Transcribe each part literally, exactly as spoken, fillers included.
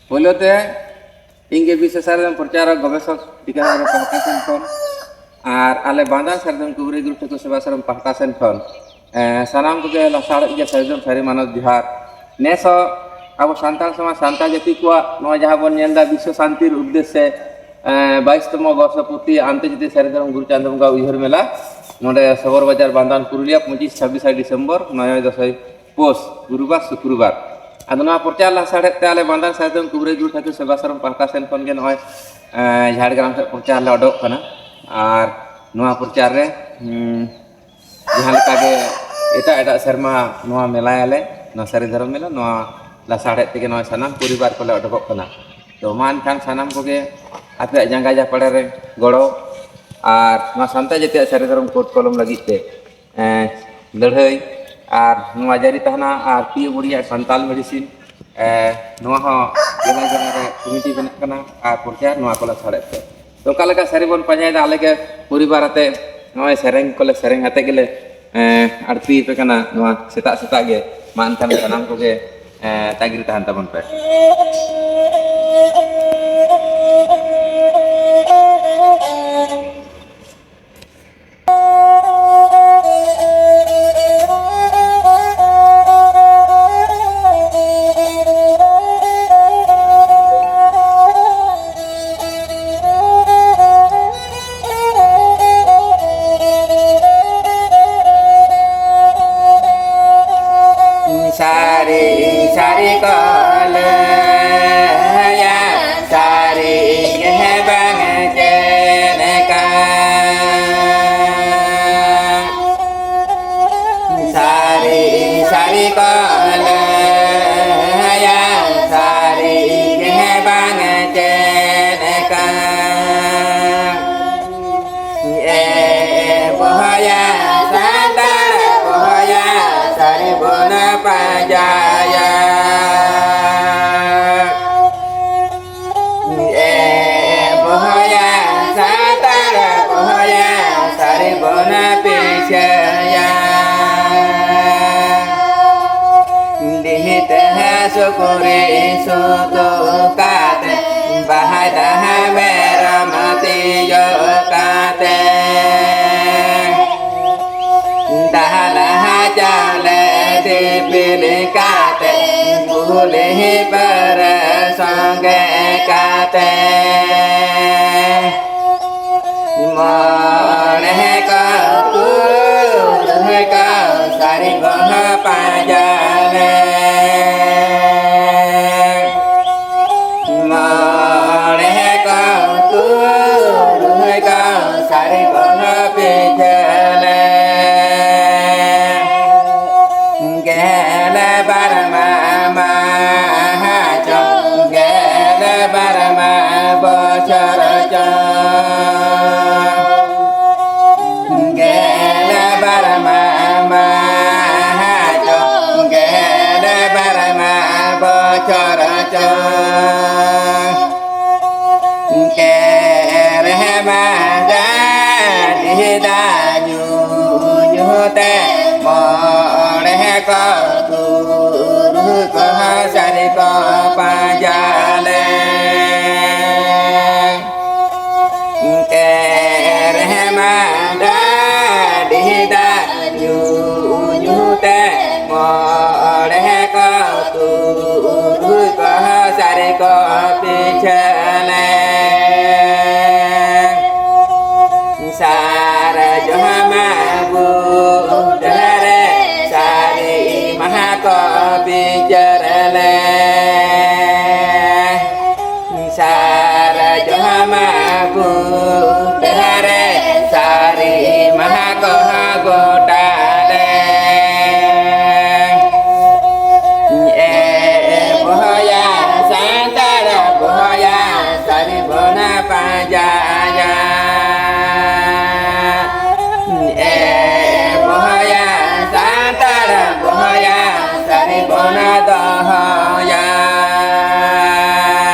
ᱯᱳᱭᱞᱳ ᱛᱮ ᱤᱧ ᱜᱮ ᱵᱤᱥᱥᱚ ᱥᱟᱨᱡᱚᱢ ᱯᱨᱚᱪᱟᱨᱚᱠ ᱜᱚᱵᱮᱥᱚᱠ ᱴᱤᱠᱟᱹ ᱦᱮᱢᱵᱨᱚᱢ ᱯᱟᱦᱴᱟ ᱥᱮᱱ ᱠᱷᱚᱱ ᱟᱨ ᱟᱞᱮ ᱵᱟᱸᱫᱟᱱ ᱥᱟᱨᱡᱚᱢ ᱠᱩᱵᱨᱤ ᱜᱩᱨᱩ ᱴᱷᱟᱹᱠᱩᱨ ᱥᱮᱵᱟ ᱥᱟᱨᱚᱢ ᱯᱟᱦᱴᱟ ᱥᱮᱱ ᱠᱷᱚᱱ, ᱮᱸ, ᱥᱟᱱᱟᱢ ᱠᱚᱜᱮ ᱞᱟᱥᱟᱲᱦᱮᱫ ᱜᱮ ᱥᱟᱨᱡᱚᱢ ᱥᱟᱹᱨᱤ ᱢᱟᱱᱚᱛ ᱡᱚᱦᱟᱨ᱾ ᱱᱮᱥ ᱦᱚᱸ ᱟᱵᱚ ᱥᱟᱱᱛᱟᱲ ᱥᱚᱢᱟᱡᱽ, ᱥᱟᱱᱛᱟᱲ ᱡᱟᱹᱛᱤ ᱠᱚᱣᱟᱜ ᱱᱚᱣᱟ ᱡᱟᱦᱟᱸ ᱵᱚᱱ ᱧᱮᱞ ᱮᱫᱟ ᱵᱤᱥᱥᱚ ᱥᱟᱱᱛᱤᱨ ᱩᱫᱽᱫᱮᱥᱥᱮ, ᱮᱸ, ᱵᱟᱭᱤᱥ ᱛᱚᱢᱚ ᱵᱚᱨᱥᱚ ᱯᱩᱨᱛᱤ ᱟᱱᱛᱚᱨᱡᱟᱛᱤᱭᱚ ᱥᱟᱹᱨᱤ ᱫᱷᱚᱨᱚᱢ ᱜᱩᱨᱩ ᱪᱟᱸᱫᱳ ᱵᱚᱸᱜᱟ ᱩᱭᱦᱟᱹᱨ ᱢᱮᱞᱟ ᱱᱚᱰᱮ ᱥᱚᱵᱚᱨ ᱵᱟᱡᱟᱨ ᱵᱟᱸᱫᱟᱱ ᱯᱩᱨᱩᱞᱤᱭᱟ ᱯᱚᱸᱪᱤᱥ ᱪᱷᱟᱵᱵᱤᱥ ᱫᱤᱥᱚᱢᱵᱚᱨ ᱱᱚᱭᱚᱭ ᱫᱚᱥᱚᱭ ᱯᱳᱥ ᱜᱩᱨᱩᱵᱟᱨ ᱥᱩᱠᱨᱩᱵᱟᱨ᱾ ᱟᱫᱚ ᱱᱚᱣᱟ ᱯᱨᱚᱪᱟᱨ ᱞᱟᱥᱟᱲᱦᱮᱫ ᱛᱮ ᱟᱞᱮ ᱵᱟᱸᱫᱟᱱ ᱥᱟᱨᱡᱚᱢ ᱠᱩᱵᱨᱤ ᱜᱩᱨᱩ ᱴᱷᱟᱹᱠᱩᱨ ᱥᱮᱵᱟ ᱥᱟᱨᱚᱢ ᱯᱟᱦᱴᱟ ᱥᱮᱱ ᱠᱷᱚᱱ ᱜᱮ ᱱᱚᱜᱼᱚᱭ, ᱮᱸ, ᱡᱷᱟᱲᱜᱨᱟᱢ ᱥᱮᱫ ᱯᱨᱚᱪᱟᱨ ᱞᱮ ᱚᱰᱚᱠ ᱠᱟᱱᱟ᱾ ᱟᱨ ᱱᱚᱣᱟ ᱯᱨᱚᱪᱟᱨ ᱨᱮ, ᱩᱸ, ᱡᱟᱦᱟᱸ ᱞᱮᱠᱟ ᱜᱮ ᱮᱴᱟᱜ ᱮᱴᱟᱜ ᱥᱮᱨᱢᱟ ᱱᱚᱣᱟ ᱢᱮᱞᱟᱭᱟᱞᱮ, ᱱᱚᱣᱟ ᱥᱟᱹᱨᱤ ᱫᱷᱚᱨᱚᱢ ᱢᱮᱞᱟ, ᱱᱚᱣᱟ ᱞᱟᱥᱟᱲᱦᱮᱫ ᱛᱮᱜᱮ ᱱᱚᱣᱟ ᱥᱟᱱᱟᱢ ᱯᱚᱨᱤᱵᱟᱨ ᱠᱚᱞᱮ ᱚᱰᱚᱠᱚᱜ ᱠᱟᱱᱟ᱾ ᱛᱚ ᱢᱟ ᱮᱱᱠᱷᱟᱱ ᱥᱟᱱᱟᱢ ᱠᱚᱜᱮ ᱟᱯᱮᱭᱟᱜ ᱡᱟᱸᱜᱟ ᱡᱟᱯᱟᱲᱮ ᱨᱮ ᱜᱚᱲᱚ ᱟᱨ ᱱᱚᱣᱟ ᱥᱟᱱᱛᱟᱲ ᱡᱟᱹᱛᱤᱭᱟᱜ ᱥᱟᱹᱨᱤ ᱫᱷᱚᱨᱚᱢ ᱠᱳᱰ ᱠᱚᱞᱚᱢ ᱞᱟᱹᱜᱤᱫ ᱛᱮ, ᱮᱸ, ᱞᱟᱹᱲᱦᱟᱹᱭ ᱟᱨ ᱱᱚᱣᱟ ᱡᱟᱹᱨᱤ ᱛᱟᱦᱮᱱᱟ᱾ ᱟᱨ ᱯᱤᱭᱳ ᱵᱩᱲᱤᱭᱟᱜ ᱥᱟᱱᱛᱟᱞ ᱢᱮᱰᱤᱥᱤᱱ, ᱮᱸ, ᱱᱚᱣᱟ ᱦᱚᱸ ᱡᱮᱞᱟ ᱡᱮᱞᱟ ᱨᱮ ᱠᱚᱢᱤᱴᱤ ᱵᱮᱱᱟᱜ ᱠᱟᱱᱟ ᱟᱨ ᱯᱨᱚᱪᱟᱨ ᱱᱚᱣᱟ ᱠᱚᱞᱮ ᱥᱟᱲᱮᱫ ᱛᱮ᱾ ᱛᱚ ᱚᱠᱟ ᱞᱮᱠᱟ ᱥᱟᱹᱨᱤ ᱵᱚᱱ ᱯᱟᱸᱡᱟᱭᱮᱫᱟ, ᱟᱞᱮ ᱜᱮ ᱯᱚᱨᱤᱵᱟᱨ ᱟᱛᱮ ᱱᱚᱜᱼᱚᱭ ᱥᱮᱨᱮᱧ ᱠᱚᱞᱮ ᱥᱮᱨᱮᱧ ᱟᱛᱮ ᱜᱮᱞᱮ, ᱮᱸ, ᱟᱬᱛᱤ ᱟᱯᱮ ᱠᱟᱱᱟ ᱱᱚᱣᱟ ᱥᱮᱛᱟᱜ ᱥᱮᱛᱟᱜ ᱜᱮ᱾ ᱢᱟ ᱮᱱᱠᱷᱟᱱ ᱥᱟᱱᱟᱢ ᱠᱚᱜᱮ, ᱮᱸ, ᱛᱟᱺᱜᱤ ᱨᱮ ᱛᱟᱦᱮᱱ ᱛᱟᱵᱚᱱ ᱯᱮ᱾ ᱥᱟᱹᱨᱤ ᱥᱟᱹᱨᱤ ᱠᱚ ᱞᱟᱹᱭᱟ, ᱥᱟᱹᱨᱤ ᱜᱮ ᱵᱟᱝ ᱪᱮᱫ ᱞᱮᱠᱟ᱾ ᱥᱟᱹᱨᱤ ᱥᱟᱹᱨᱤ ᱠᱚ ᱞᱟᱹᱭᱟ, ᱥᱟᱹᱨᱤ ᱜᱮ ᱵᱟᱝ ᱪᱮᱫ ᱞᱮᱠᱟ᱾ ᱮ ᱵᱚᱦᱚᱭᱟ, ᱥᱟᱱᱛᱟᱲ ᱵᱚᱦᱚᱭᱟ, ᱥᱟᱹᱨᱤ ᱵᱚᱱ ᱯᱟᱸᱡᱟᱭᱟ᱾ ᱮ ᱵᱚᱦᱚᱭᱟ, ᱥᱟᱱᱛᱟᱲ ᱵᱚᱦᱚᱭᱟ, ᱥᱟᱹᱨᱤ ᱵᱚᱱ ᱯᱤᱪᱷᱟᱹᱭᱟ᱾ ᱰᱤᱦᱤ ᱛᱮᱦᱮ ᱥᱩᱠᱨᱤ ᱥᱩᱛᱩ ᱯᱟᱹᱨᱟᱹ ᱥᱚᱸᱜᱮ ᱠᱟᱛᱮ ᱢᱚᱬᱮ ᱠᱚ ᱛᱩᱨᱩᱭ ᱠᱚ ᱥᱟᱹᱨᱤ ᱵᱚᱸᱜᱟ ᱯᱟᱸᱡᱟ ᱞᱮ᱾ ᱢᱚᱬᱮ ᱠᱚ ᱛᱩᱨᱩᱭ ᱠᱚ ᱥᱟᱹᱨᱤ ᱵᱚᱸᱜᱟ ᱯᱤᱪᱷᱟᱹ ᱞᱮ᱾ ᱜᱮᱞ ᱵᱟᱨ ᱢᱟ ᱢᱟᱦᱟ ᱪᱚ, ᱜᱮᱞ ᱵᱟᱨ ᱢᱟ ᱵᱚᱪᱷᱚᱨ ᱪᱚ, ᱜᱮᱞ ᱵᱟᱨ ᱢᱟ ᱢᱟᱦᱟ ᱪᱚ, ᱜᱮᱞ ᱵᱟᱨ ᱢᱟ ᱵᱚᱪᱷᱚᱨ ᱪᱚ᱾ ᱠᱮᱨᱮᱢᱟ ᱰᱟᱹᱰᱤ ᱫᱟᱜ ᱧᱩ ᱧᱩ ᱛᱮ ᱢᱚᱬᱮ ᱠᱚ ᱛᱩᱨᱩᱭ ᱠᱚ ᱥᱟᱹᱨᱤ ᱠᱚ ᱯᱟᱸᱡᱟ ᱞᱮ᱾ ᱠᱮᱨᱮᱢᱟ ᱰᱟᱹᱰᱤ ᱫᱟᱜ ᱧᱩ ᱧᱩ ᱛᱮ ᱢᱚᱬᱮ ᱠᱚ ᱛᱩᱨᱩᱭ ᱠᱚ ᱥᱟᱹᱨᱤ ᱠᱚ ᱯᱤᱪᱷᱟᱹ ᱞᱮ᱾ ᱥᱟᱨ ᱡᱚᱢᱟ ᱵᱩᱴᱟᱹ ᱨᱮ ᱥᱟᱹᱨᱤ ᱢᱟᱦᱟ ᱠᱚ ᱵᱤᱪᱟᱹᱨ ᱞᱮ᱾ ᱥᱟᱨ ᱡᱚᱢᱟ ᱵᱩᱴᱟᱹ ᱨᱮ ᱥᱟᱹᱨᱤ ᱢᱟᱦᱟ ᱠᱚ ᱜᱚᱴᱟ ᱞᱮ᱾ ᱮ ᱵᱚᱭᱦᱟ ᱥᱟᱱᱛᱟᱲ ᱵᱚᱭᱦᱟ ᱥᱟᱹᱨᱤ ᱵᱚᱱ ᱯᱟᱸᱡᱟᱭᱟ᱾ ᱮ ᱵᱚᱭᱦᱟ ᱥᱟᱱᱛᱟᱲ ᱵᱚᱭᱦᱟ ᱥᱟᱹᱨᱤ ᱵᱚᱱ ᱫᱚᱦᱚᱭᱟ᱾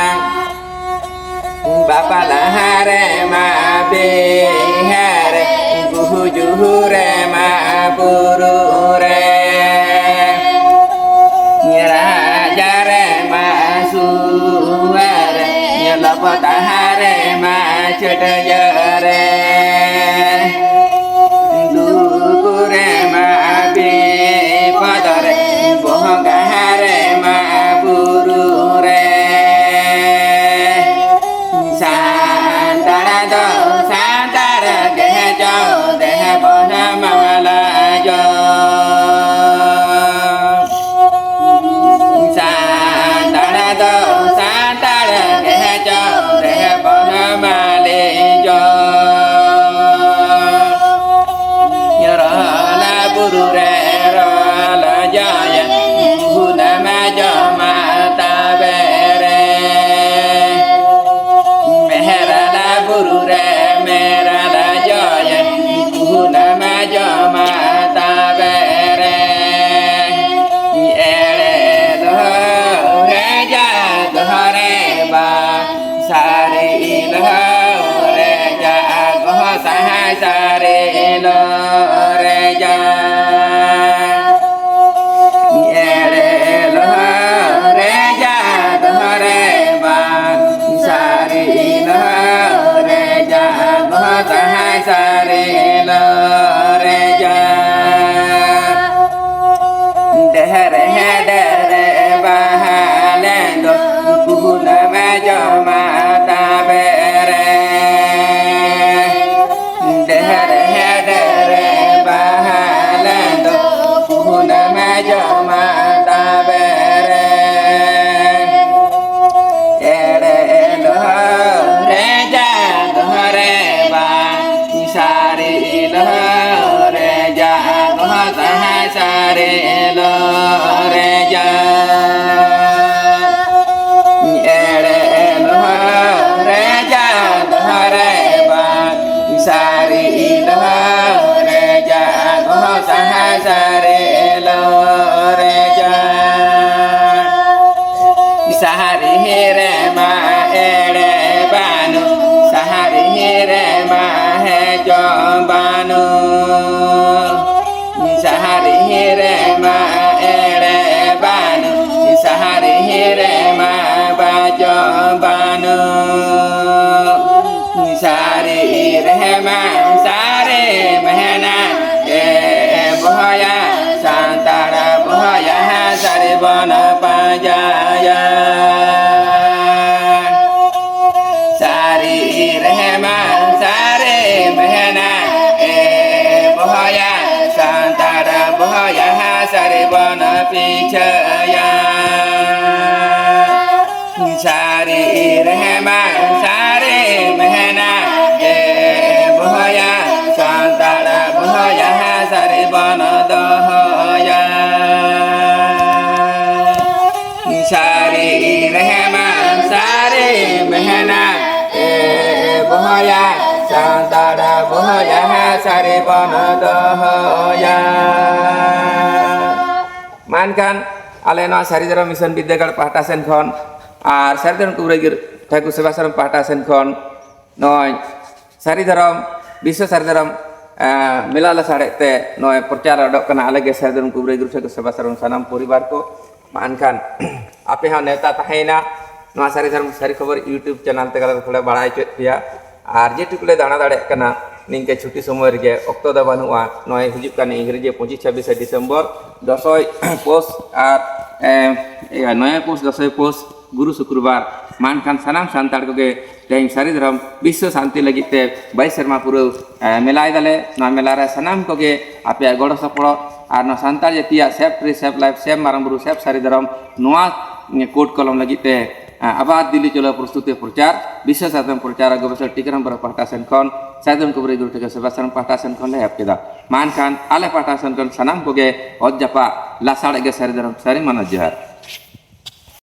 ᱵᱟᱯᱞᱟ ᱨᱮ ᱢᱟ ᱵᱤᱦᱟᱹ ᱨᱮ, ᱜᱩᱡᱩᱜ ᱨᱮ ᱢᱟ ᱵᱩᱨᱩ ᱨᱮ, ᱨᱟᱡᱟ ᱨᱮ ᱢᱟ ᱥᱩᱣᱟᱹ ᱨᱮ, ᱞᱚᱯᱚᱛ ᱨᱮ ᱢᱟ ᱪᱷᱟᱹᱴᱭᱟᱹᱨ ᱨᱮ, ᱫᱩᱠ ᱨᱮ ᱢᱟ ᱵᱤᱯᱚᱫ ᱨᱮ, ᱵᱚᱸᱜᱟ ᱨᱮ ᱢᱟ ᱵᱩᱨᱩ ᱠᱩᱦᱩᱞᱟᱹᱢ ᱡᱚᱢᱟ ᱛᱟᱵᱮᱨᱮ, ᱰᱮᱦᱨᱮ ᱰᱮᱦᱨᱮ ᱵᱟᱦᱟ ᱞᱮᱸᱫᱚ᱾ ᱠᱩᱦᱩᱞᱟᱹᱢ ᱡᱚᱢᱟ ᱛᱟᱵᱮᱨᱮ, ᱮᱲᱮ ᱞᱚᱦᱚᱨᱮ ᱡᱟ ᱫᱚᱦᱨᱮ ᱵᱟ᱾ ᱥᱟᱹᱨᱤ ᱞᱚᱦᱚᱨᱮ ᱡᱟ ᱜᱚᱦᱚ ᱛᱟᱦᱮᱸ ᱥᱟᱹᱨᱤ ᱞᱚᱦᱚᱨᱮ ᱡᱟ᱾ ᱮᱲᱮ ᱞᱚᱦᱚᱨᱮ ᱡᱟ ᱫᱚᱦᱨᱮ ᱵᱟ᱾ ᱥᱟᱹᱨᱤ ᱞᱚᱦᱚᱨᱮ ᱡᱟ ᱜᱚᱦᱚ ᱛᱟᱦᱮᱸ ᱥᱟᱹᱨᱤ ᱞᱚᱦᱚᱨᱮ ᱡᱟ᱾ ᱥᱟᱦᱟᱨᱤ ᱨᱮᱢᱟ ᱮᱲᱮ ᱵᱟᱹᱱᱩᱜ, ᱥᱟᱦᱟᱨᱤ ᱨᱮᱢᱟ ᱦᱮᱡᱚᱜ ᱵᱟᱹᱱᱩᱜ, ᱥᱟᱦᱟᱨᱤ ᱨᱮᱢᱟ ᱮᱲᱮ ᱵᱟᱹᱱᱩᱜ, ᱥᱟᱦᱟᱨᱤ ᱨᱮᱢᱟ ᱵᱟᱡᱚᱜ ᱵᱟᱹᱱᱩᱜ᱾ ᱥᱟᱹᱨᱤ ᱨᱮᱦᱮᱢᱟ ᱥᱟᱹᱨᱤ ᱢᱮᱦᱮᱱᱟ ᱮ ᱵᱚᱦᱚᱭᱟ, ᱥᱟᱱᱛᱟᱲ ᱵᱚᱦᱚᱭᱟ ᱥᱟᱹᱨᱤ ᱵᱚᱱ ᱯᱟᱸᱡᱟᱭᱟ᱾ ᱥᱟᱹᱨᱤ ᱨᱮᱦᱮᱢᱟ ᱥᱟᱹᱨᱤ ᱢᱮᱦᱮᱱᱟ ᱮ ᱵᱚᱦᱚᱭᱟ, ᱥᱟᱱᱛᱟᱲ ᱵᱚᱦᱚᱭᱟ ᱥᱟᱹᱨᱤ ᱵᱚᱱ ᱯᱤᱪᱷᱟᱹᱭᱟ᱾ ᱥᱟᱹᱨᱤ ᱨᱮᱦᱮᱢᱟ ᱥᱟᱹᱨᱤ ᱢᱮᱦᱮᱱᱟ ᱮ ᱵᱚᱦᱚᱭᱟ, ᱥᱟᱱᱛᱟᱲ ᱵᱚᱦᱚᱭᱟ ᱥᱟᱹᱨᱤ ᱵᱚᱱ ᱫᱚᱦᱚᱭᱟ᱾ ᱥᱟᱹᱨᱤ ᱨᱮᱦᱮᱢᱟ ᱥᱟᱹᱨᱤ ᱢᱮᱦᱮᱱᱟ ᱮ ᱵᱚᱦᱚᱭᱟ, ᱥᱟᱱᱛᱟᱲ ᱵᱚᱦᱚᱭᱟ ᱥᱟᱹᱨᱤ ᱵᱚᱱ ᱫᱚᱦᱚᱭᱟ᱾ ᱢᱟ ᱮᱱᱠᱷᱟᱱ ᱟᱞᱮ ᱱᱚᱣᱟ ᱥᱟᱹᱨᱤ ᱫᱷᱚᱨᱚᱢ ᱢᱤᱥᱚᱱ ᱵᱤᱨᱫᱟᱹᱜᱟᱲ ᱯᱟᱦᱴᱟ ᱥᱮᱱ ᱠᱷᱚᱱ ᱟᱨ ᱥᱟᱹᱨᱤ ᱫᱷᱚᱨᱚᱢ ᱠᱩᱵᱨᱟᱹ ᱜᱤᱨ ᱴᱷᱟᱹᱠᱩᱨ ᱥᱮᱵᱟ ᱥᱟᱨᱚᱢ ᱯᱟᱦᱴᱟ ᱥᱮᱱ ᱠᱷᱚᱱ ᱱᱚᱜᱼᱚᱭ ᱥᱟᱹᱨᱤ ᱫᱷᱚᱨᱚᱢ, ᱵᱤᱥᱥᱚ ᱥᱟᱹᱨᱤ ᱫᱷᱚᱨᱚᱢ, ᱮᱸ, ᱢᱮᱞᱟ ᱞᱟᱥᱟᱲᱦᱮᱫ ᱛᱮ ᱱᱚᱜᱼᱚᱭ ᱯᱨᱚᱪᱟᱨ ᱚᱰᱚᱠ ᱠᱟᱱᱟ᱾ ᱟᱞᱮ ᱜᱮ ᱥᱟᱹᱨᱤ ᱫᱷᱚᱨᱚᱢ ᱠᱩᱵᱨᱟᱹ ᱜᱤᱨ ᱴᱷᱟᱹᱠᱩᱨ ᱥᱮᱵᱟ ᱥᱟᱨᱚᱢ ᱥᱟᱱᱟᱢ ᱯᱚᱨᱤᱵᱟᱨ ᱠᱚ᱾ ᱢᱟ ᱮᱱᱠᱷᱟᱱ ᱟᱯᱮ ᱦᱚᱸ ᱱᱮᱣᱛᱟ ᱛᱟᱦᱮᱸᱭᱮᱱᱟ᱾ ᱱᱚᱣᱟ ᱥᱟᱹᱨᱤ ᱫᱷᱚᱨᱚᱢ ᱥᱟᱹᱨᱤ ᱠᱷᱚᱵᱚᱨ YouTube ᱪᱮᱱᱮᱞ ᱛᱮᱜᱮ ᱞᱮ ᱵᱟᱲᱟᱭ ᱦᱚᱪᱚᱭᱮᱫ ᱯᱮᱭᱟ᱾ ᱟᱨ ᱡᱮᱴᱩᱠᱩ ᱞᱮ ᱫᱟᱬᱟ ᱫᱟᱲᱮᱭᱟᱜ ᱠᱟᱱᱟ ᱱᱤᱝᱠᱟᱹ ᱪᱷᱩᱴᱤ ᱥᱚᱢᱚᱭ ᱨᱮᱜᱮ, ᱚᱠᱛᱚ ᱫᱚ ᱵᱟᱹᱱᱩᱜᱼᱟ᱾ ᱱᱚᱜᱼᱚᱭ ᱦᱤᱡᱩᱜ ᱠᱟᱱ ᱤᱝᱨᱮᱡᱤ ᱯᱚᱸᱪᱤᱥ ᱪᱷᱟᱵᱵᱤᱥᱮ ᱰᱤᱥᱮᱢᱵᱚᱨ, ᱫᱚᱥᱚᱭ ᱯᱳᱥ ᱟᱨ, ᱮ, ᱤᱭᱟᱹ, ᱱᱚᱭᱮ ᱯᱳᱥ, ᱫᱚᱥᱚᱭ ᱯᱳᱥ ᱜᱩᱨᱩ ᱥᱩᱠᱨᱩᱵᱟᱨ᱾ ᱢᱟ ᱮᱱᱠᱷᱟᱱ ᱥᱟᱱᱟᱢ ᱥᱟᱱᱛᱟᱲ ᱠᱚᱜᱮ ᱛᱮᱦᱮᱧ ᱥᱟᱹᱨᱤ ᱫᱷᱚᱨᱚᱢ ᱵᱤᱥᱥᱚ ᱥᱟᱱᱛᱤ ᱞᱟᱹᱜᱤᱫ ᱛᱮ ᱵᱟᱭᱤᱥ ᱥᱮᱨᱢᱟ ᱯᱩᱨᱟᱹᱣ, ᱮ, ᱢᱮᱞᱟᱭ ᱫᱟᱞᱮ᱾ ᱱᱚᱣᱟ ᱢᱮᱞᱟ ᱨᱮ ᱥᱟᱱᱟᱢ ᱠᱚᱜᱮ ᱟᱯᱮᱭᱟᱜ ᱜᱚᱲᱚ ᱥᱚᱯᱚᱦᱚᱫ ᱟᱨ ᱱᱚᱣᱟ ᱥᱟᱱᱛᱟᱲ ᱡᱟᱹᱛᱤᱭᱟᱜ Save Tree, Save Life, Save ᱢᱟᱨᱟᱝ ᱵᱩᱨᱩ, Save ᱥᱟᱹᱨᱤ ᱫᱷᱚᱨᱚᱢ, ᱱᱚᱣᱟ ᱠᱳᱰ ᱠᱚᱞᱚᱢ ᱞᱟᱹᱜᱤᱫ ᱛᱮ, ᱮ, ᱟᱵᱟᱨ ᱫᱤᱞᱞᱤ ᱪᱚᱞᱚ ᱯᱨᱚᱥᱛᱩᱛᱤ ᱯᱨᱚᱪᱟᱨ ᱵᱤᱥᱥᱚ ᱥᱟᱫᱷᱚᱱ ᱯᱨᱚᱪᱟᱨ ᱟᱨ ᱜᱚᱵᱮᱥᱚᱱ ᱴᱤᱠᱟᱹᱨᱟᱢ ᱵᱚᱨᱟ ᱯᱟᱦᱴᱟ ᱥᱮᱱ ᱠᱷᱚᱱ, ᱥᱟᱭᱫᱚᱢ ᱠᱚᱵᱨᱤ ᱜᱩᱨᱩ ᱴᱷᱟᱹᱠᱩᱨ ᱥᱮᱵᱟ ᱥᱟᱨᱚᱢ ᱯᱟᱦᱴᱟ ᱥᱮᱱ ᱠᱷᱚᱱ ᱞᱮ ᱮᱦᱚᱵ ᱠᱮᱫᱟ᱾ ᱢᱟ ᱮᱱᱠᱷᱟᱱ ᱟᱞᱮ ᱯᱟᱦᱴᱟ ᱥᱮᱱ ᱠᱷᱚᱱ ᱥᱟᱱᱟᱢ ᱠᱚᱜᱮ ᱚᱛ ᱡᱟᱯᱟᱜ ᱞᱟᱥᱟᱲ ᱜᱮ ᱥᱟᱹᱨᱤ ᱫᱷᱚᱨᱚᱢ ᱥᱟᱹᱨᱤ ᱢᱟᱱᱚᱛ ᱡᱚᱦᱟᱨ᱾